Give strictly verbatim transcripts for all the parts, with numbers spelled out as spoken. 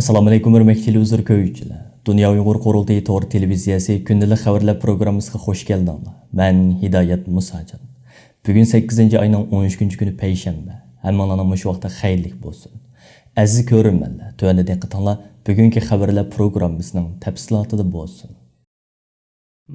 ئەسسالامۇئەلەيكۇم، ھۆرمەتلىك تېلېۋىزور كۆرگۈچىلەر. دۇنيا ئۇيغۇر قۇرۇلتىيى تور تېلېۋىزىيەسى كۈندىلىك خەۋەرلەر پروگراممىسىغا خوش كەلدىڭلار. مەن ھىدايەت مۇساجان. بۈگۈن سەككىزىنچى ئاينىڭ ئون ئۈچىنچى كۈنى پەيشەنبە. ھەممىڭلارنىڭ مۇشۇ ۋاقتى خەيرلىك بولسۇن. ئەزىز كۆرۈرمەنلەر، تۆۋەندە دىققىتىڭلار بۈگۈنكى خەۋەرلەر پروگراممىسىنىڭ تەپسىلاتىدا بولسۇن.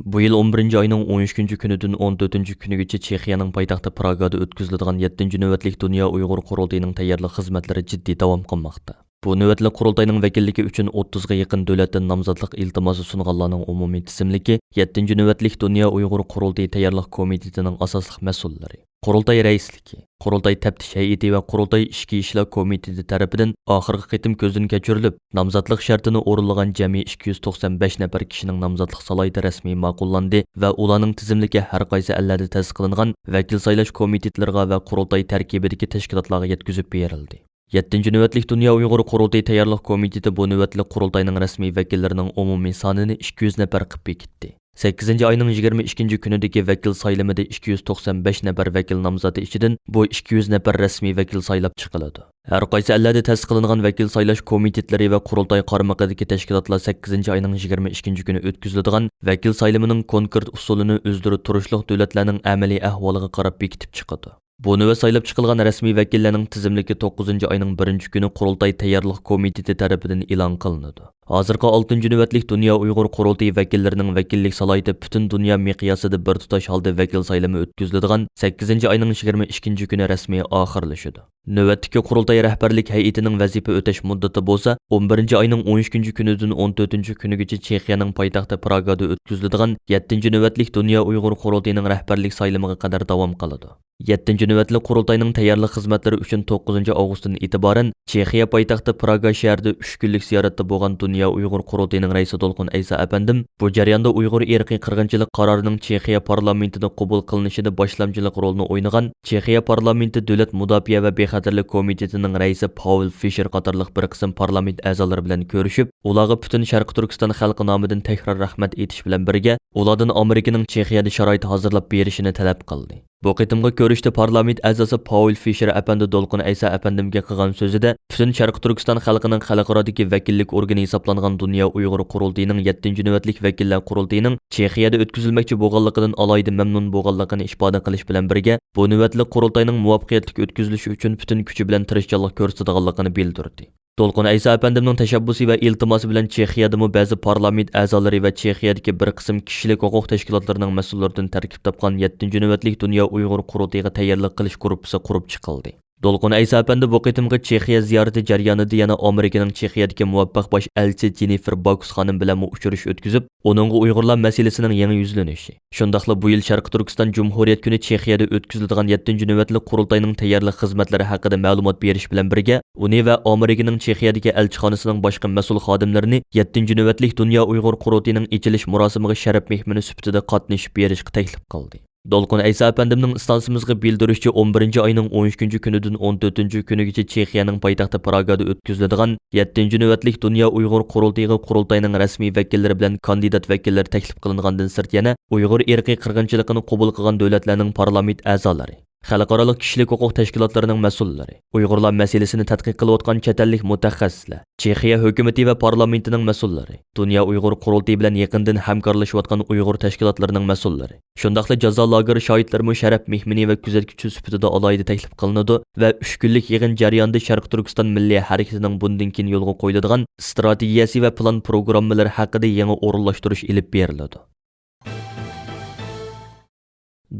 بۇ يىل ئون بىرىنچى ئاينىڭ ئون ئۈچىنچى كۈنىدىن ئون تۆتىنچى كۈنىگىچە چېخىيەنىڭ پايتەختى پراگادا ئۆتكۈزۈلىدىغان يەتتىنچى نۆۋەتلىك دۇنيا ئۇيغۇر قۇرۇلتىيىنىڭ تەييارلىق خىزمەتلىرى جىددىي داۋام قىلماقتا. بۇ نۆۋەتلىك قۇرۇلتاينىڭ ۋەكىللىكى ئۈچۈن ئوتتۇزغا يېقىن دۆلەتتىن نامزاتلىق ئىلتىماسى سۇنغانلارنىڭ ئومۇمىي تىزىملىكى يەتتىنچى نۆۋەتلىك دۇنيا ئۇيغۇر قۇرۇلتىيى تەييارلىق كومىتېتىنىڭ ئاساسلىق مەسئۇللىرى، قۇرۇلتاي رەئىسلىكى، قۇرۇلتاي تەپتىش ھەيئىتى ۋە قۇرۇلتاي ئىچكى ئىشلار كومىتېتى تەرىپىدىن ئاخىرقى قېتىم كۆزدىن كەچۈرۈلۈپ، نامزاتلىق شەرتىنى ئورۇنلىغان جەمئىي ئىككى يۈز توقسان بەش نەپەر كىشىنىڭ نامزاتلىق سالاھىيىتى رەسمىي ماقۇللاندى ۋە ئۇلارنىڭ تىزىملىكى ھەر قايسى ئەللەردە تەسىس قىلىنغان ۋەكىل سايلاش كومىتېتلىرىغا ۋە قۇرۇلتاي تەركىبىدىكى تەشكىلاتلارغا يەتكۈزۈپ بېرىلدى. يەتتىنچى نۆۋەتلىك دۇنيا ئۇيغۇر قۇرۇلتىيى تەييارلىق كومىتېتى بۇ نۆۋەتلىك قۇرۇلتاينىڭ رەسمىي ۋەكىللىرىنىڭ ئومۇمىي سانىنى ئىككى يۈز نەپەر قىلىپ بېكىتتى. سەككىزىنچى ئاينىڭ يىگىرمە ئىككىنچى كۈنىدىكى ۋەكىل سايلىمىدا ئىككى يۈز توقسان بەش نەپەر ۋەكىل نامزاتى ئىچىدىن بۇ ئىككى يۈز نەپەر رەسمىي ۋەكىل سايلاپ چىقىلىدۇ. ھەر قايسى ئەللەردە تەسىس قىلىنغان ۋەكىل سايلاش كومىتېتلىرى ۋە قۇرۇلتاي قارمىقىدىكى تەشكىلاتلار سەككىزىنچى ئاينىڭ يىگىرمە ئىككىنچى كۈنى ئۆتكۈزۈلىدىغان ۋەكىل سايلىمىنىڭ كونكرېت ئۇسۇلىنى ئۆزلىرى تۇرۇشلۇق دۆلەتلەرنىڭ ئەمەلىي ئەھۋالىغا قاراپ بېكىتىپ چىقىدۇ. بۇ نۆۋەت سايلاپ چىقىلغان رەسمىي ۋەكىللەرنىڭ تىزىملىكى توققۇزىنچى ئاينىڭ بىرىنچى كۈنى قۇرۇلتاي تەييارلىق كومىتېتى تەرىپىدىن ئېلان قىلىنىدۇ. ھازىرقى ئالتىنچى نۆۋەتلىك دۇنيا ئۇيغۇر قۇرۇلتىيى ۋەكىللىرىنىڭ ۋەكىللىك سالاھىيىتى پۈتۈن دۇنيا مىقياسىدا بىر تۇتاش ھالدا ۋەكىل سايلىمى ئۆتكۈزۈلىدىغان سەككىزىنچى ئاينىڭ يىگىرمە ئىككىنچى كۈنى رەسمىي ئاخىرلىشىدۇ. نۆۋەتتىكى قۇرۇلتاي رەھبەرلىك ھەيئىتىنىڭ ۋەزىپە ئۆتەش مۇددىتى بولسا ئون بىرىنچى ئاينىڭ ئون ئۈچىنچى كۈنىدىن ئون تۆتىنچى كۈنىگىچە چېخىيەنىڭ پايتەختى پراگادا ئۆتكۈزۈلىدىغان يەتتىنچى نۆۋەتلىك دۇنيا ئۇيغۇر قۇرۇلتىيىنىڭ رەھبەرلىك سايلىمىغا قەدەر داۋام قىلىدۇ. يەتتىنچى نۆۋەتلىك قۇرۇلتاينىڭ تەييارلىق خىزمەتلىرى ئۈچۈن توققۇزىنچى ئاۋغۇستتىن ئېتىبارەن چېخىيە پايتەختى پراگا شەھىرىدە ئۈچ كۈنلۈك زىيارەتتە بولغان دۇنيا ئۇيغۇر قۇرۇلتىيىنىڭ رەئىسى دولقۇن ئەيسا ئەپەندىم بۇ جەرياندا ئۇيغۇر ئىرقىي قىرغىنچىلىق قارارىنىڭ چېخىيە پارلامېنتىدا قوبۇل قىلىنىشىدا باشلامچىلىق رولىنى ئوينىغان چېخىيە پارلامېنتى دۆلەت مۇداپىئە ۋە بىخەتەرلىك كومىتېتىنىڭ رەئىسى پاۋېل فىشېر قاتارلىق بىر قىسىم پارلامېنت ئەزالىرى بىلەن كۆرۈشۈپ، ئۇلارغا پۈتۈن شەرقىي تۈركىستان خەلقى نامىدىن تەكرار رەھمەت ئېيتىش بىلەن بىرگە، ئۇلاردىن ئامېرىكىنىڭ چېخىيەدە شارائىت ھازىرلاپ بېرىشىنى تەلەپ قىلدى. بۇ قېتىمقى كۆرۈشتە پارلامېنت ئەزاسى پاۋېل فىشېر ئەپەندى دولقۇن ئەيسا ئەپەندىمگە قىلغان سۆزىدە، پۈتۈن شەرقىي تۈركىستان خەلقىنىڭ خەلقئارادىكى ۋەكىللىك ئورگىنى ھېسابلانغان دۇنيا ئۇيغۇر قۇرۇلتىيىنىڭ يەتتىنچى نۆۋەتلىك ۋەكىللەر قۇرۇلتىيىنىڭ چېخىيەدە ئۆتكۈزۈلمەكچى بولغانلىقىدىن ئالاھىدە مەمنۇن بولغانلىقىنى ئىپادە قىلىش بىلەن بىرگە، بۇ نۆۋەتلىك قۇرۇلتاينىڭ مۇۋەپپەقىيەتلىك ئۆتكۈزۈلۈشى ئۈچۈن پۈتۈن كۈچى بىلەن تىرىشچانلىق كۆرسىتىدىغانلىقىنى بىلدۈردى. دولقۇن ئەيسا ئەپەندىمنىڭ تەشەببۇسى ۋە ئىلتىماسى بىلەن چېخىيەدىمۇ بەزى پارلامېنت ئەزالىرى ۋە چېخىيەدىكى بىر قىسىم كىشىلىك ھوقۇق تەشكىلاتلىرىنىڭ مەسئۇللىرىدىن تەركىب تاپقان يەتتىنچى نۆۋەتلىك دۇنيا ئۇيغۇر قۇرۇلتىيىغا تەييارلىق قىلىش گۇرۇپپىسى قۇرۇپ چىقىلدى. دولقۇن ئەيسا ئەپەندى بۇ قېتىمقى چېخىيە زىيارىتى جەريانىدا يەنە ئامېرىكىنىڭ چېخىيەدىكى مۇۋەپپەق باش ئەلچىسى جېننىفېر باكۇس خانىم بىلەنمۇ ئۇچرىشىش ئۆتكۈزۈپ، ئۇنىڭغا ئۇيغۇرلار مەسىلىسىنىڭ يېڭى يۈزلىنىشى، شۇنداقلا بۇ يىل شەرقىي تۈركىستان جۇمھۇرىيەت كۈنى چېخىيەدە ئۆتكۈزۈلىدىغان يەتتىنچى نۆۋەتلىك قۇرۇلتاينىڭ تەييارلىق خىزمەتلىرى ھەققىدە مەلۇمات بېرىش بىلەن بىرگە، ئۇنى ۋە ئامېرىكىنىڭ چېخىيەدىكى ئەلچىخانىسىنىڭ باشقا مەسئۇل خادىملىرىنى يەتتىنچى نۆۋەتلىك دۇنيا ئۇيغۇر قۇرۇلتىيىنىڭ ئېچىلىش مۇراسىمىغا شەرەپ مېھمىنى سۈپىتىدە قاتنىشىپ بېرىشقا تەكلىپ قىلدى. دولقۇن ئەيسا ئەپەندىمنىڭ ئىستانسىمىزغا بىلدۈرۈشىچە، ئون بىرىنچى ئاينىڭ ئون ئۈچىنچى كۈنىدىن ئون تۆتىنچى كۈنىگىچە چېخىيەنىڭ پايتەختى پراگادا ئۆتكۈزۈلىدىغان يەتتىنچى نۆۋەتلىك دۇنيا ئۇيغۇر قۇرۇلتىيىغا قۇرۇلتاينىڭ رەسمىي ۋەكىللىرى بىلەن كاندىدات ۋەكىللىرى تەكلىپ قىلىنغاندىن سىرت يەنە ئۇيغۇر ئىرقىي قىرغىنچىلىقىنى قوبۇل قىلغان دۆلەتلەرنىڭ پارلامېنت ئەزالىرى، خەلقئارالىق كىشىلىك ھوقۇق تەشكىلاتلىرىنىڭ مەسئۇللىرى، ئۇيغۇرلار مەسىلىسىنى تەتقىق قىلىۋاتقان چەت ئەللىك مۇتەخەسسىسلەر، چېخىيە ھۆكۈمىتى ۋە پارلامېنتىنىڭ مەسئۇللىرى، دۇنيا ئۇيغۇر قۇرۇلتىيى بىلەن يېقىندىن ھەمكارلىشىۋاتقان ئۇيغۇر تەشكىلاتلىرىنىڭ مەسئۇللىرى، شۇنداقلا جازا لاگېرى شاھىتلىرىمۇ شەرەپ مېھمىنى ۋە كۆزەتكۈچى سۈپىتىدە ئالاھىدە تەكلىپ قىلىنىدۇ ۋە ئۈچ كۈنلۈك يىغىن جەريانىدا شەرقىي تۈركىستان مىللىي ھەرىكىتىنىڭ بۇندىن كېيىن يولغا قويۇلىدىغان ئىستراتېگىيەسى ۋە پىلان پروگراممىلىرى ھەققىدە يېڭى ئورۇنلاشتۇرۇش ئېلىپ بېرىلىدۇ.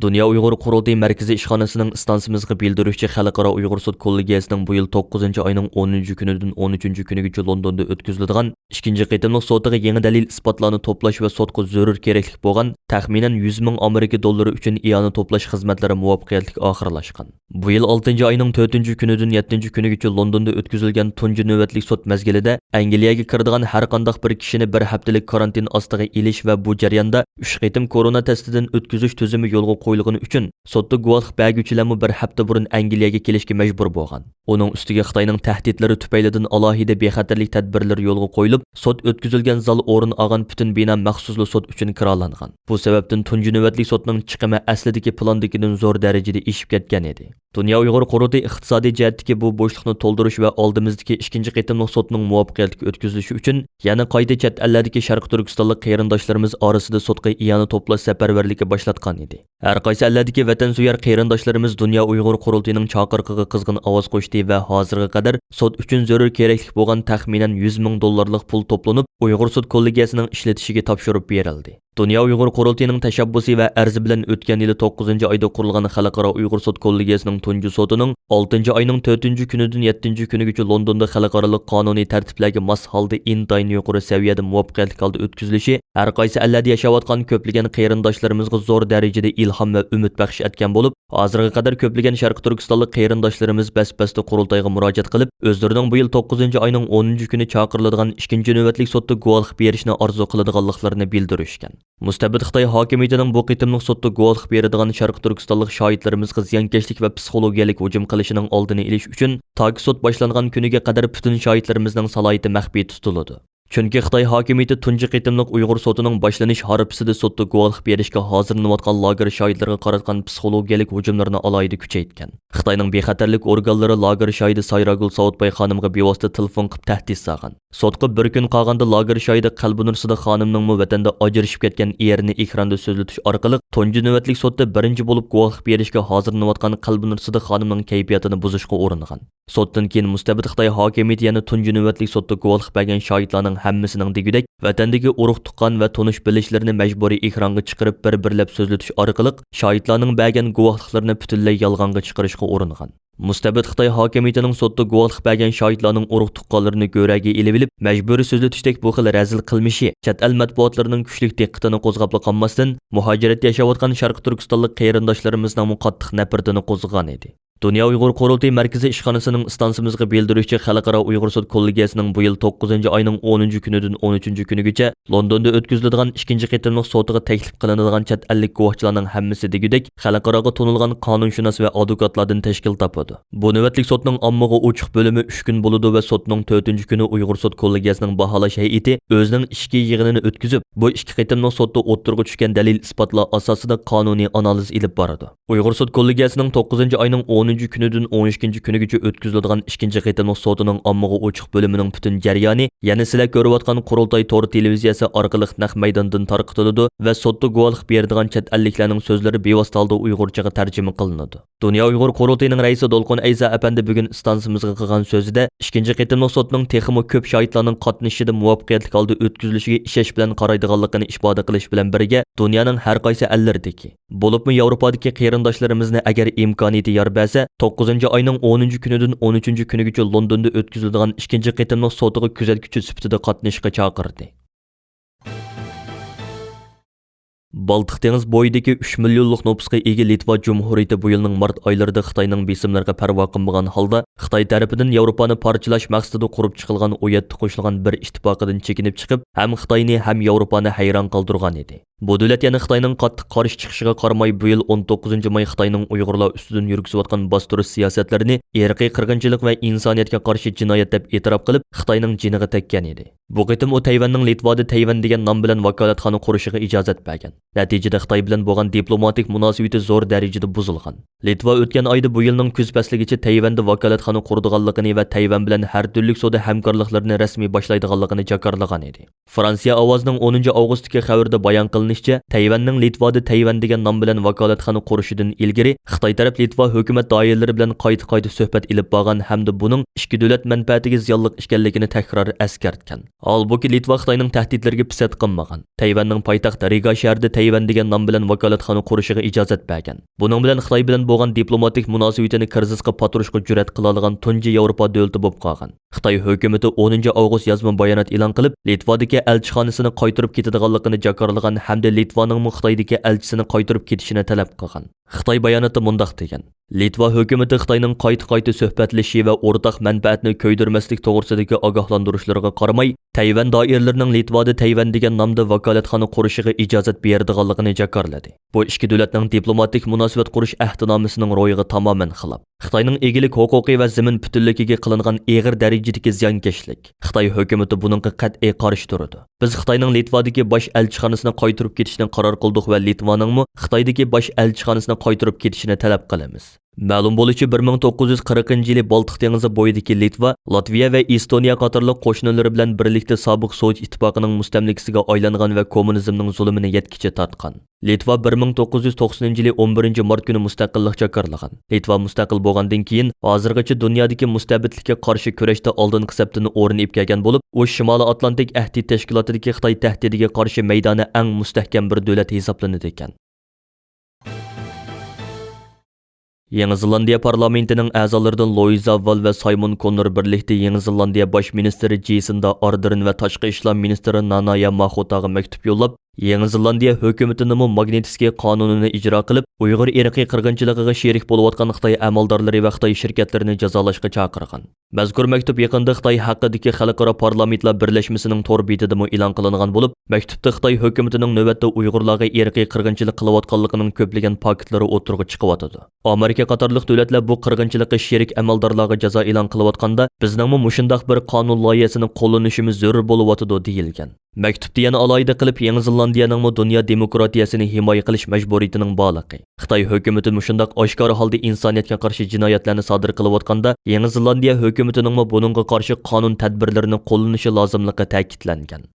دۇنيا ئۇيغۇر قۇرۇلتىيى مەركىزىي ئىشخانىسىنىڭ ئىستانسىمىزغا بىلدۈرۈشىچە، خەلقئارا ئۇيغۇر سوت كوللېگىيەسىنىڭ بۇ يىل توققۇزىنچى ئاينىڭ ئونىنچى كۈنىدىن ئون ئۈچىنچى كۈنىگىچە لوندوندا ئۆتكۈزۈلىدىغان ئىككىنچى قېتىملىق سوتىغا يېڭى دەلىل-ئىسپاتلارنى توپلاش ۋە سوتقا زۆرۈر كېرەكلىك بولغان تەخمىنەن يۈز مىڭ ئامېرىكا دوللىرى ئۈچۈن ئىئانە توپلاش خىزمەتلىرى مۇۋەپپەقىيەتلىك ئاخىرلاشقان. بۇ يىل ئالتىنچى ئاينىڭ تۆتىنچى كۈنىدىن يەتتىنچى كۈنىگىچە لوندوندا ئۆتكۈزۈلگەن تۇنجى نۆۋەتلىك سوت مەزگىلىدە ئەنگلىيەگە كىرىدىغان ھەرقانداق بىر كىشىنى بىر ھەپتىلىك كارانتىن ئاستىغا ئېلىش ۋە بۇ جەرياندا ئۈچ قېتىم كورونا تېستىدىن ئۆتكۈزۈش تۈزۈمى يولغا قويۇلغىنى ئۈچۈن، سوتتا گۇۋاھلىق بەرگۈچىلەرمۇ بىر ھەپتە بۇرۇن ئەنگلىيەگە كېلىشكە مەجبۇر بولغان. ئۇنىڭ ئۈستىگە خىتاينىڭ تەھدىتلىرى تۈپەيلىدىن ئالاھىدە بىخەتەرلىك تەدبىرلىرى يولغا قويۇلۇپ، سوت ئۆتكۈزۈلگەن زال ئورۇن ئالغان پۈتۈن بىنا مەخسۇسلا سوت ئۈچۈن كىرالانغان. بۇ سەۋەبتىن تۇنجى نۆۋەتلىك سوتنىڭ چىقىمى ئەسلىدىكى پىلاندىكىدىن زور دەرىجىدە ئېشىپ كەتكەن ئىدى. دۇنيا ئۇيغۇر قۇرۇلتىيى ئىقتىسادىي جەھەتتىكى بۇ بوشلۇقنى تولدۇرۇش ۋە ئالدىمىزدىكى ئىككىنچى قېتىملىق سوتنىڭ مۇۋەپپەقىيەتلىك ئۆتكۈزۈلۈشى ئۈچۈن يەنە قايتا چەت ئەللەردىكى شەرقىي تۈركىستانلىق قېرىنداشلىرىمىز ئارىسىدا سوتقا ئىئانە توپلاش سەپەرۋەرلىكى باشلاتقان ئىدى. ھەر قايسى ئەللەردىكى ۋەتەنسۆيەر قېرىنداشلىرىمىز دۇنيا ئۇيغۇر قۇرۇلتىيىنىڭ چاقىرىقىغا قىزغىن ئاۋاز قوشتى ۋە ھازىرغا قەدەر سوت ئۈچۈن زۆرۈر كېرەكلىك بولغان تەخمىنەن يۈز مىڭ دوللارلىق پۇل توپلىنىپ، ئۇيغۇر سوت كوللېگىيەسىنىڭ ئىشلىتىشىگە تاپشۇرۇپ بېرىلدى. دۇنيا ئۇيغۇر قۇرۇلتىيىنىڭ تەشەببۇسى ۋە ئەرزى بىلەن ئۆتكەن يىلى توققۇزىنچى ئايدا قۇرۇلغان خەلقئارا ئۇيغۇر سوت كوللېگىيەسىنىڭ تۇنجى سوتىنىڭ ئالتىنچى ئاينىڭ تۆتىنچى كۈنىدىن يەتتىنچى كۈنىگىچە لوندوندا خەلقئارالىق قانۇنىي تەرتىپلەرگە ماس ھالدا ئىنتايىن يۇقىرى سەۋىيەدە مۇۋەپپەقىيەتلىك ھالدا ئۆتكۈزۈلۈشى ھەر قايسى ئەللەردە ياشاۋاتقان كۆپلىگەن قېرىنداشلىرىمىزغا زور دەرىجىدە ئىلھام ۋە ئۈمىد بەخش ئەتكەن بولۇپ، ھازىرغا قەدەر كۆپلىگەن شەرقىي تۈركىستانلىق قېرىنداشلىرىمىز بەس-بەستە قۇرۇلتايغا مۇراجىئەت قىلىپ، ئۆزلىرىنىڭ بۇ يىل توققۇزىنچى ئاينىڭ ئونىنچى كۈنى چاقىرىلىدىغان ئىككىنچى نۆۋەتلىك سوتتا گۇۋاھلىق بېرىشنى ئارزۇ قىلىدىغانلىقلىرىنى بىلدۈرۈشكەن. مۇستەبىت خىتاي ھاكىمىيىتىنىڭ بۇ قېتىملىق سوتتا گۇۋاھلىق بېرىدىغان شەرقىي تۈركىستانلىق شاھىتلىرىمىزغا زىيانكەشلىك ۋە پسىخولوگىيەلىك ھۇجۇم قىلىشىنىڭ ئالدىنى ئېلىش ئۈچۈن، تاكى سوت باشلانغان كۈنىگە قەدەر پۈتۈن شاھىتلىرىمىزنىڭ سالاھىيىتى مەخپىي تۇتۇلىدۇ. چۈنكى خىتاي ھاكىمىيىتى تۇنجى قېتىملىق ئۇيغۇر سوتىنىڭ باشلىنىش ھارپىسىدا سوتتا گۇۋاھلىق بېرىشكە ھازىرلىنىۋاتقان لاگېر شاھىتلىرىغا قاراتقان پسىخولوگىيەلىك ھۇجۇملىرىنى ئالاھىدە كۈچەيتكەن. خىتاينىڭ بىخەتەرلىك ئورگانلىرى لاگېر شاھىتى سايراگۈل ساۋۇتباي خانىمغا بىۋاسىتە تېلېفون قىلىپ تەھدىت سالغان. سوتقا بىر كۈن قالغاندا لاگېر شاھىتى قەلبىنۇر سىدىق خانىمنىڭمۇ ۋەتەندە ئاجرىشىپ كەتكەن ئېرىنى ئېكراندا سۆزلىتىش ئارقىلىق تۇنجى نۆۋەتلىك سوتتا بىرىنچى بولۇپ گۇۋاھلىق بېرىشكە ھازىرلىنىۋاتقان قەلبىنۇر سىدىق خانىمنىڭ كەيپىياتىنى بۇزۇشقا ئۇرۇنغان. سوتتىن كېيىن مۇستەبىت خىتاي ھاكىمىيىتى يەنە تۇنجى نۆۋەتلىك سوتتا گۇۋاھلىق بەرگەن شاھىتلارنىڭ ھەممىسىنىڭ دېگۈدەك ۋەتەندىكى ئۇرۇق-تۇغقان ۋە تونۇش-بىلىشلىرىنى مەجبۇرىي ئېكرانغا چىقىرىپ بىر-بىرلەپ سۆزلىتىش ئارقىلىق شاھىتلارنىڭ بەرگەن گۇۋاھلىقلىرىنى پۈتۈنلەي يالغانغا چىقىرىشقا ئۇرۇنغان. مۇستەبىت خىتاي ھاكىمىيىتىنىڭ سوتتا گۇۋاھلىق بەرگەن شاھىتلارنىڭ ئۇرۇق-تۇغقانلىرىنى گۆرەگە ئېلىۋېلىپ، مەجبۇرىي سۆزلىتىشتەك بۇ خىل رەزىل قىلمىشى چەت ئەل مەتبۇئاتلىرىنىڭ كۈچلۈك دىققىتىنى قوزغاپلا قالماستىن، مۇھاجىرەتتە ياشاۋاتقان شەرقىي تۈركىستانلىق قېرىنداشلىرىمىزنىڭمۇ قاتتىق نەپرىتىنى قوزغىغان ئىدى. دۇنيا ئۇيغۇر قۇرۇلتىيى مەركىزىي ئىشخانىسىنىڭ ئىستانسىمىزغا بىلدۈرۈشىچە، خەلقئارا ئۇيغۇر سوت كوللېگىيەسىنىڭ بۇ يىل توققۇزىنچى ئاينىڭ ئونىنچى كۈنىدىن ئون ئۈچىنچى كۈنىگىچە لوندوندا ئۆتكۈزۈلىدىغان ئىككىنچى قېتىملىق سوتىغا تەكلىپ قىلىنىدىغان چەت ئەللىك گۇۋاھچىلارنىڭ ھەممىسى دېگۈدەك خەلقئاراغا تونۇلغان قانۇنشۇناس ۋە ئادۋوكاتلاردىن تەشكىل تاپىدۇ. بۇ نۆۋەتلىك سوتنىڭ ئاممىغا ئوچۇق بۆلۈمى ئۈچ كۈن بولىدۇ ۋە سوتنىڭ تۆتىنچى كۈنى ئۇيغۇر سوت كوللېگىيەسىنىڭ باھالاش ھەيئىتى ئۆزىنىڭ ئىچكى يىغىنىنى ئۆتكۈزۈپ، بۇ ئىككى قېتىملىق سوتتا ئوتتۇرىغا چۈشكەن دەلىل-ئىسپاتلار ئاساسىدا قانۇنىي ئانالىز ئېلىپ بارىدۇ. ئۇيغۇر سوت كوللېگىيەسىنىڭ توققۇزىنچى ئاينىڭ ئونىنچى كۈنىدىن ئون ئىككىنچى كۈنىگىچە ئۆتكۈزۈلىدىغان ئىككىنچى قېتىملىق سوتىنىڭ ئاممىغا ئوچۇق بۆلۈمىنىڭ پۈتۈن جەريانى يەنە سىلەر كۆرۈۋاتقان قۇرۇلتاي تور تېلېۋىزىيەسى ئارقىلىق نەق مەيداندىن تارقىتىلىدۇ ۋە سوتتا گۇۋاھلىق بېرىدىغان چەت ئەللىكلەرنىڭ سۆزلىرى بىۋاسىتە ھالدا ئۇيغۇرچىغا تەرجىمە قىلىنىدۇ. دۇنيا ئۇيغۇر قۇرۇلتىيىنىڭ رەئىسى دولقۇن ئەيسا ئەپەندى بۈگۈن ئىستانسىمىزغا قىلغان سۆزىدە، ئىككىنچى قېتىملىق سوتنىڭ تېخىمۇ كۆپ شاھىتلارنىڭ قاتنىشىشىدا مۇۋەپپەقىيەتلىك ھالدا ئۆتكۈزۈلۈشىگە ئىشەنچ بىلەن قارايدىغانلىقىنى ئىپادە قىلىش بىلەن بىرگە، دۇنيانىڭ ھەر قايسى ئەللىرىدىكى، بولۇپمۇ ياۋروپادىكى قېرىنداشلىرىمىزنى ئەگەر ئىمكانىيىتى يار بەرسە، توققۇزىنچى ئاينىڭ ئونىنچى كۈنىدىن ئون ئۈچىنچى كۈنىگىچە لوندوندا ئۆتكۈزۈلىدىغان ئىككىنچى قېتىملىق سوتىغا كۆزەتكۈچى سۈپىتىدە قاتنىشىشقا چاقىردى. بالتىق دېڭىز بويىدىكى ئۈچ مىليونلۇق نوپۇسقا ئىگە لىتۋا جۇمھۇرىيىتى بۇ يىلنىڭ مارت ئايلىرىدا خىتاينىڭ بېسىملىرىغا پەرۋا قىلمىغان ھالدا، خىتاي تەرىپىدىن ياۋروپانى پارچىلاش مەقسىتىدە قۇرۇپ چىقىلغان ئون يەتتە قوشۇلغان بىر ئىتتىپاقىدىن چېكىنىپ چىقىپ، ھەم خىتاينى، ھەم ياۋروپانى ھەيران قالدۇرغان ئىدى. بۇ دۆلەت يەنە خىتاينىڭ قاتتىق قارشى چىقىشىغا قارىماي، بۇ يىل ئون توققۇزىنچى ماي خىتاينىڭ ئۇيغۇرلار ئۈستىدىن يۈرگۈزۈۋاتقان باستۇرۇش سىياسەتلىرىنى ئىرقىي قىرغىنچىلىق ۋە ئىنسانىيەتكە قارشى جىنايەت دەپ ئېتىراپ قىلىپ، خىتاينىڭ جېنىغا تەگكەن ئىدى. بۇ قېتىم ئۇ تەيۋەننىڭ لىتۋادا تەيۋەن دېگەن نام بىلەن ۋاكالەتخانا قۇرۇشىغا ئىجازەت بەرگەن. نەتىجىدە خىتاي بىلەن بولغان دىپلوماتىك مۇناسىۋىتى زور دەرىجىدە بۇزۇلغان. لىتۋا ئۆتكەن ئايدا بۇ يىلنىڭ كۈز پەسلىگىچە تەيۋەندە ۋاكالەتخانا قۇرىدىغانلىقىنى ۋە تەيۋەن بىلەن ھەر تۈرلۈك سودا ھەمكارلىقلىرىنى رەسمىي باشلايدىغانلىقىنى جاكارلىغان ئىدى. فرانسىيە ئاۋازىنىڭ ئونىنچى ئاۋغۇستتىكى خەۋىرىدە بايان قىلىنىشىچە، تەيۋەننىڭ لىتۋادا تەيۋەن دېگەن نام بىلەن ۋاكالەتخانا قۇرۇشىدىن ئىلگىرى خىتاي تەرەپ لىتۋا ھۆكۈمەت دائىرىلىرى بىلەن قايتا-قايتا سۆھبەت ئېلىپ بارغان ھەمدە بۇنىڭ ئىككى دۆلەت مەنپەئەتىگە زىيانلىق ئىكەنلىكىنى تەكرار ئەسكەرتكەن. ھالبۇكى، لىتۋا خىتاينىڭ تەھدىتلىرىگە پىسەنت قىلمىغان. تەيۋەننىڭ پايتەخت رىگا شەھىرىدە تەيۋەن دېگەن نام بىلەن ۋاكالەتخانا قۇرۇشىغا ئىجازەت بەرگەن. بۇنىڭ بىلەن خىتاي بىلەن بولغان دىپلوماتىك مۇناسىۋىتىنى كىرىزىسقا پاتۇرۇشقا جۈرئەت قىلالىغان تۇنجى ياۋروپا دۆلىتى بولۇپ قالغان. خىتاي ھۆكۈمىتى ئونىنچى ئاۋغۇست يازما بايانات ئېلان قىلىپ، لىتۋادىكى ئەلچىخانىسىنى قايتۇرۇپ كېتىدىغانلىقىنى جاكارلىغان ھەمدە لىتۋانىڭمۇ خىتايدىكى ئەلچىسىنى قايتۇرۇپ كېتىشىنى تەلەپ قىلغان. خىتاي باياناتتا مۇنداق دېگەن: لىتۋا ھۆكۈمىتى خىتاينىڭ قايتا-قايتا سۆھبەتلىشىشى ۋە ئورتاق مەنپەئەتنى كۆيدۈرمەسلىك توغرىسىدىكى ئاگاھلاندۇرۇشلىرىغا قارىماي، تەيۋەن دائىرىلىرىنىڭ لىتۋادا تەيۋەن دېگەن نامدا ۋاكالەتخانا قۇرۇشىغا ئىجازەت بېرىدىغانلىقىنى جاكارلىدى. بۇ ئىككى دۆلەتنىڭ دىپلوماتىك مۇناسىۋەت قۇرۇش ئەھدىنامىسىنىڭ روھىغا تامامەن خىلاپ. خىتاينىڭ ئىگىلىك ھوقۇقى ۋە زېمىن پۈتۈنلۈكىگە قىلىنغان ئېغىر دەرىجىدىكى زىيانكەشلىك. خىتاي ھۆكۈمىتى بۇنىڭغا قەتئىي قارشى تۇرىدۇ. بىز خىتاينىڭ لىتۋادىكى باش ئەلچىخانىسىنى قايتۇرۇپ كېتىشنى قارار قىلدۇق ۋە لىتۋانىڭمۇ خىتايدىكى باش ئەلچىخانىسىنى قايتۇرۇپ كېتىشىنى تەلەپ قىلىمىز. مەلۇم بولۇشىچە، بىر مىڭ توققۇز يۈز قىرىقىنچى يىلى بالتىق دېڭىزى بويىدىكى لىتۋا، لاتۋىيە ۋە ئېستونىيە قاتارلىق قوشنىلىرى بىلەن بىرلىكتە سابىق سوۋېت ئىتتىپاقىنىڭ مۇستەملىكىسىگە ئايلانغان ۋە كوممۇنىزمنىڭ زۇلۇمىنى يەتكۈچە تارتقان. لىتۋا بىر مىڭ توققۇز يۈز توقسىنىنچى يىلى ئون بىرىنچى مارت كۈنى مۇستەقىللىق جاكارلىغان. لىتۋا مۇستەقىل بولغاندىن كېيىن، ھازىرغىچە دۇنيادىكى مۇستەبىتلىككە قارشى كۈرەشتە ئالدىنقى سەپتىن ئورۇن ئېلىپ كەلگەن بولۇپ، ئۇ شىمالىي ئاتلانتىك ئەھدى تەشكىلاتىدىكى خىتاي تەھدىتىگە قارشى مەيدانى ئەڭ مۇستەھكەم بىر دۆلەت ھېسابلىنىدىكەن. يېڭى زېلاندىيە پارلامېنتىنىڭ ئەزالىرىدىن لويزا ۋال ۋە سايمون كوننور بىرلىكتە يېڭى زېلاندىيە باش مىنىستىرى جېسىندا ئاردېرن ۋە تاشقى ئىشلار مىنىستىرى نانايا ماخوتاغا مەكتۇپ يوللاپ، يېڭى زېلاندىيە ھۆكۈمىتىنىمۇ ماگنىتسكىي قانۇنىنى ئىجرا قىلىپ، ئۇيغۇر ئىرقىي قىرغىنچىلىقىغا شېرىك بولۇۋاتقان خىتاي ئەمەلدارلىرى ۋە خىتاي شىركەتلىرىنى جازالاشقا چاقىرغان. مەزكۇر مەكتۇپ يېقىندا خىتاي ھەققىدىكى خەلقئارا پارلامېنتلار بىرلەشمىسىنىڭ تور بېتىدىمۇ ئېلان قىلىنغان بولۇپ، مەكتۇپتا خىتاي ھۆكۈمىتىنىڭ نۆۋەتتە ئۇيغۇرلارغا ئىرقىي قىرغىنچىلىق قىلىۋاتقانلىقىنىڭ كۆپلىگەن پاكىتلىرى ئوتتۇرىغا چىقىۋاتىدۇ. ئامېرىكا قاتارلىق دۆلەتلەر بۇ قىرغىنچىلىققا شېرىك ئەمەلدارلارغا جازا ئېلان قىلىۋاتقاندا، بىزنىڭمۇ مۇشۇنداق بىر قانۇن لايىھەسىنى قوللىنىشىمىز زۆرۈر بولۇۋاتىدۇ، دېيىلگەن. مەكتۇپتا يەنە ئالاھىدە قىلىپ يېڭى زېلاندىيەنىڭمۇ دۇنيا دېموكراتىيەسىنى ھىمايە قىلىش مەجبۇرىيىتىنىڭ بارلىقى، خىتاي ھۆكۈمىتى مۇشۇنداق ئاشكارا ھالدا ئىنسانىيەتكە قارشى جىنايەتلەرنى سادىر قىلىۋاتقاندا، يېڭى زېلاندىيە ھۆكۈمىتىنىڭمۇ بۇنىڭغا قارشى قانۇن تەدبىرلىرىنى قوللىنىشى لازىملىقى تەكىتلەنگەن.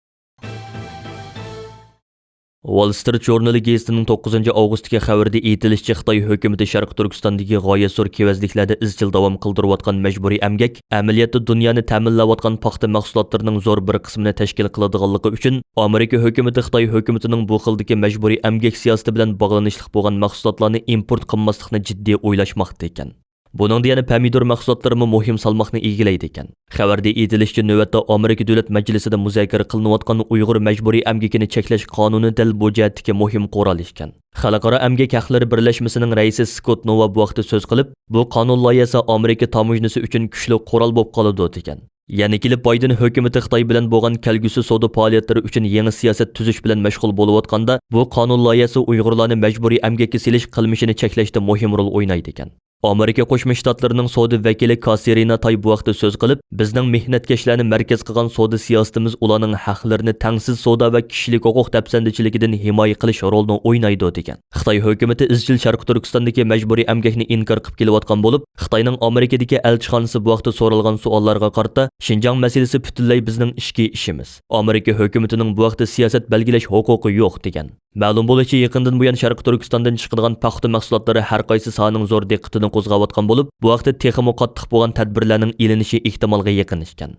ۋال سترىت ژۇرنىلى گېزىتىنىڭ توققۇزىنچى ئاۋغۇستتىكى خەۋىرىدە ئېيتىلىشىچە، خىتاي ھۆكۈمىتى شەرقىي تۈركىستاندىكى غايەت زور كېۋەزلىكلەردە ئىزچىل داۋام قىلدۇرۇۋاتقان مەجبۇرىي ئەمگەك ئەمەلىيەتتە دۇنيانى تەمىنلەۋاتقان پاختا مەھسۇلاتلىرىنىڭ زور بىر قىسمىنى تەشكىل قىلىدىغانلىقى ئۈچۈن، ئامېرىكا ھۆكۈمىتى خىتاي ھۆكۈمىتىنىڭ بۇ خىلدىكى مەجبۇرىي ئەمگەك سىياسىتى بىلەن باغلىنىشلىق بولغان مەھسۇلاتلارنى ئىمپورت قىلماسلىقنى جىددىي ئويلاشماقتا ئىكەن. بۇنىڭدا يەنە پەمىدۇر مەھسۇلاتلىرىمۇ مۇھىم سالماقنى ئىگىلەيدىكەن. خەۋەردە ئېيتىلىشىچە، نۆۋەتتە ئامېرىكا دۆلەت مەجلىسىدە مۇزاكىرە قىلىنىۋاتقان ئۇيغۇر مەجبۇرىي ئەمگىكىنى چەكلەش قانۇنى دەل بۇ جەھەتتىكى مۇھىم قورال ئىكەن. خەلقئارا ئەمگەك ھەقلىرى بىرلەشمىسىنىڭ رەئىسى سكوت نوۋا بۇ ھەقتە سۆز قىلىپ، بۇ قانۇن لايىھەسى ئامېرىكا تاموژنىسى ئۈچۈن كۈچلۈك قورال بولۇپ قالىدۇ، دېگەن. يەنە كېلىپ بايدېن ھۆكۈمىتى خىتاي بىلەن بولغان كەلگۈسى سودا پائالىيەتلىرى ئۈچۈن يېڭى سىياسەت تۈزۈش بىلەن مەشغۇل بولۇۋاتقاندا، بۇ قانۇن لايىھەسى ئۇيغۇرلارنى مەجبۇرىي ئەمگەككە سېلىش قىلمىشىنى چەكلەشتە مۇھىم رول ئوينايدىكەن. ئامېرىكا قوشما شتاتلىرىنىڭ سودا ۋەكىلى كاسېرىنا تاي بۇ ھەقتە سۆز قىلىپ، بىزنىڭ مېھنەتكەشلەرنى مەركەز قىلغان سودا سىياسىتىمىز ئۇلارنىڭ ھەقلىرىنى تەڭسىز سودا ۋە كىشىلىك ھوقۇق دەپسەندىچىلىكىدىن ھىمايە قىلىش رولىنى ئوينايدۇ، دېگەن. خىتاي ھۆكۈمىتى ئىزچىل شەرقىي تۈركىستاندىكى مەجبۇرىي ئەمگەكنى ئىنكار قىلىپ كېلىۋاتقان بولۇپ، خىتاينىڭ ئامېرىكىدىكى ئەلچىخانىسى بۇ ھەقتە سورالغان سوئاللارغا قارىتا، شىنجاڭ مەسىلىسى پۈتۈنلەي بىزنىڭ ئىچكى ئىشىمىز. ئامېرىكا ھۆكۈمىتىنىڭ بۇ ھەقتە سىياسەت بەلگىلەش ھوقۇقى يوق، دېگەن. مەلۇم بولۇشىچە، يېقىندىن بۇيان شەرقىي تۈركىستاندىن چىقىدىغان پاختا مەھسۇلاتلىرى ھەر قايسى ساھەنىڭ زور دىققىتىنى قوزغاۋاتقان بولۇپ، بۇ ھەقتە تېخىمۇ قاتتىق بولغان تەدبىرلەرنىڭ ئېلىنىشى ئېھتىمالغا يېقىن ئىكەن.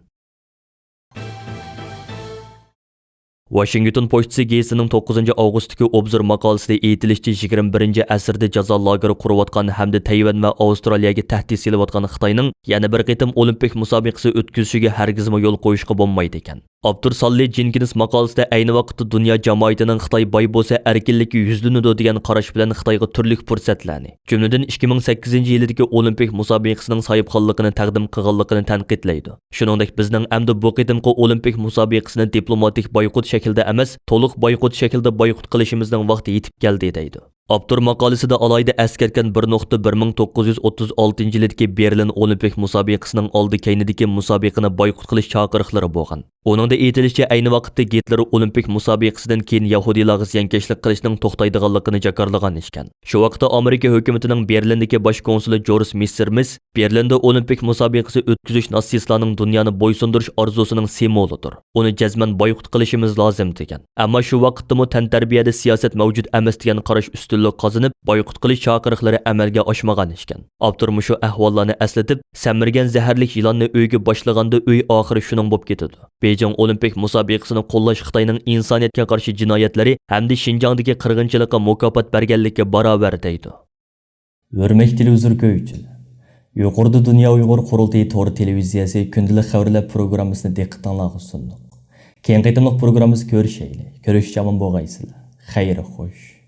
ۋاشىنگتون پوچتىسى گېزىتىنىڭ توققۇزىنچى ئاۋغۇستتىكى ئوبزور ماقالىسىدە ئېيتىلىشىچە، يىگىرمە بىرىنچى ئەسىردە جازا لاگېرى قۇرۇۋاتقان ھەمدە تەيۋەن ۋە ئاۋسترالىيەگە تەھدىت سېلىۋاتقان خىتاينىڭ يەنە بىر قېتىم ئولىمپىك مۇسابىقىسى ئۆتكۈزۈشىگە ھەرگىزمۇ يول قويۇشقا بولمايدىكەن. ئاپتور ساللى جېنكىنس ماقالىسىدە ئەينى ۋاقىتتا دۇنيا جامائىتىنىڭ خىتاي باي بولسا ئەركىنلىككە يۈزلىنىدۇ دېگەن قاراش بىلەن خىتايغا تۈرلۈك پۇرسەتلەرنى، جۈملىدىن ئىككى مىڭ سەككىزىنچى يىلىدىكى ئولىمپىك مۇسابىقىسىنىڭ ساھىبخانلىقىنى تەقدىم قىلغانلىقىنى تەنقىدلەيدۇ. شۇنىڭدەك، بىزنىڭ ئەمدى بۇ قېتىمقى ئولىمپىك مۇسابىقىسىنى دىپلوماتىك بايقۇت شەكلىدە ئەمەس، تولۇق بايقۇت شەكلىدە بايقۇت قىلىشىمىزنىڭ ۋاقتى يېتىپ كەلدى، دەيدۇ. ئاپتور ماقالىسىدە ئالاھىدە ئەسكەرتكەن بىر نۇقتا، بىر مىڭ توققۇز يۈز ئوتتۇز ئالتىنچى يىلىدىكى بېرلىن ئولىمپىك مۇسابىقىسىنىڭ ئالدى كەينىدىكى مۇسابىقىنى بايقۇت قىلىش چاقىرىقلىرى بولغان. ئۇنىڭدا ئېيتىلىشىچە، ئەينى ۋاقىتتا گىتلېر ئولىمپىك مۇسابىقىسىدىن كېيىن يەھۇدىيلارغا زىيانكەشلىك قىلىشنىڭ توختايدىغانلىقىنى جاكارلىغان ئىكەن. شۇ ۋاقىتتا ئامېرىكا ھۆكۈمىتىنىڭ بېرلىندىكى باش كونسۇلى جورس مىسسېرمىس، بېرلىندا ئولىمپىك مۇسابىقىسى ئۆتكۈزۈش ناتسىستلارنىڭ دۇنيانى بويسۇندۇرۇش ئارزۇسىنىڭ سىمۋولىدۇر. ئۇنى جەزمەن بايقۇت قىلىشىمىز لازىم، دېگەن. ئەمما شۇ ۋاقىتتىمۇ تەنتەربىيەدە سىياسەت مەۋجۇت ئەمەس دېگەن قاراش ئۈستۈنلۈك قازىنىپ، بايقۇت قىلىش چاقىرىقلىرى ئەمەلگە ئاشمىغان ئىكەن. ئاپتور مۇشۇ ئەھۋاللارنى ئەسلىتىپ، سەمرىگەن زەھەرلىك يىلاننى ئۆيگە باشلىغاندا ئۆي ئاخىرى شۇنىڭ بولۇپ كېتىدۇ. بېيجىڭ ئولىمپىك مۇسابىقىسىنى قوللاش خىتاينىڭ ئىنسانىيەتكە قارشى جىنايەتلىرى ھەمدە شىنجاڭدىكى قىرغىنچىلىققا مۇكاپات بەرگەنلىككە باراۋەر، دەيدۇ. ھۆرمەتلىك تېلېۋىزور كۆرگۈچىلەر! يۇقىرىدا دۇنيا ئۇيغۇر قۇرۇلتىيى تور تېلېۋىزىيەسى كۈندىلىك خەۋەرلەر پروگراممىسىنى دىققىتىڭلارغا سۇندۇق. كېيىنكى قېتىملىق پروگراممىمىزدا كۆرۈشەيلى. كۆرۈشكىچە ئامان بولغايسىلەر. خەير خوش.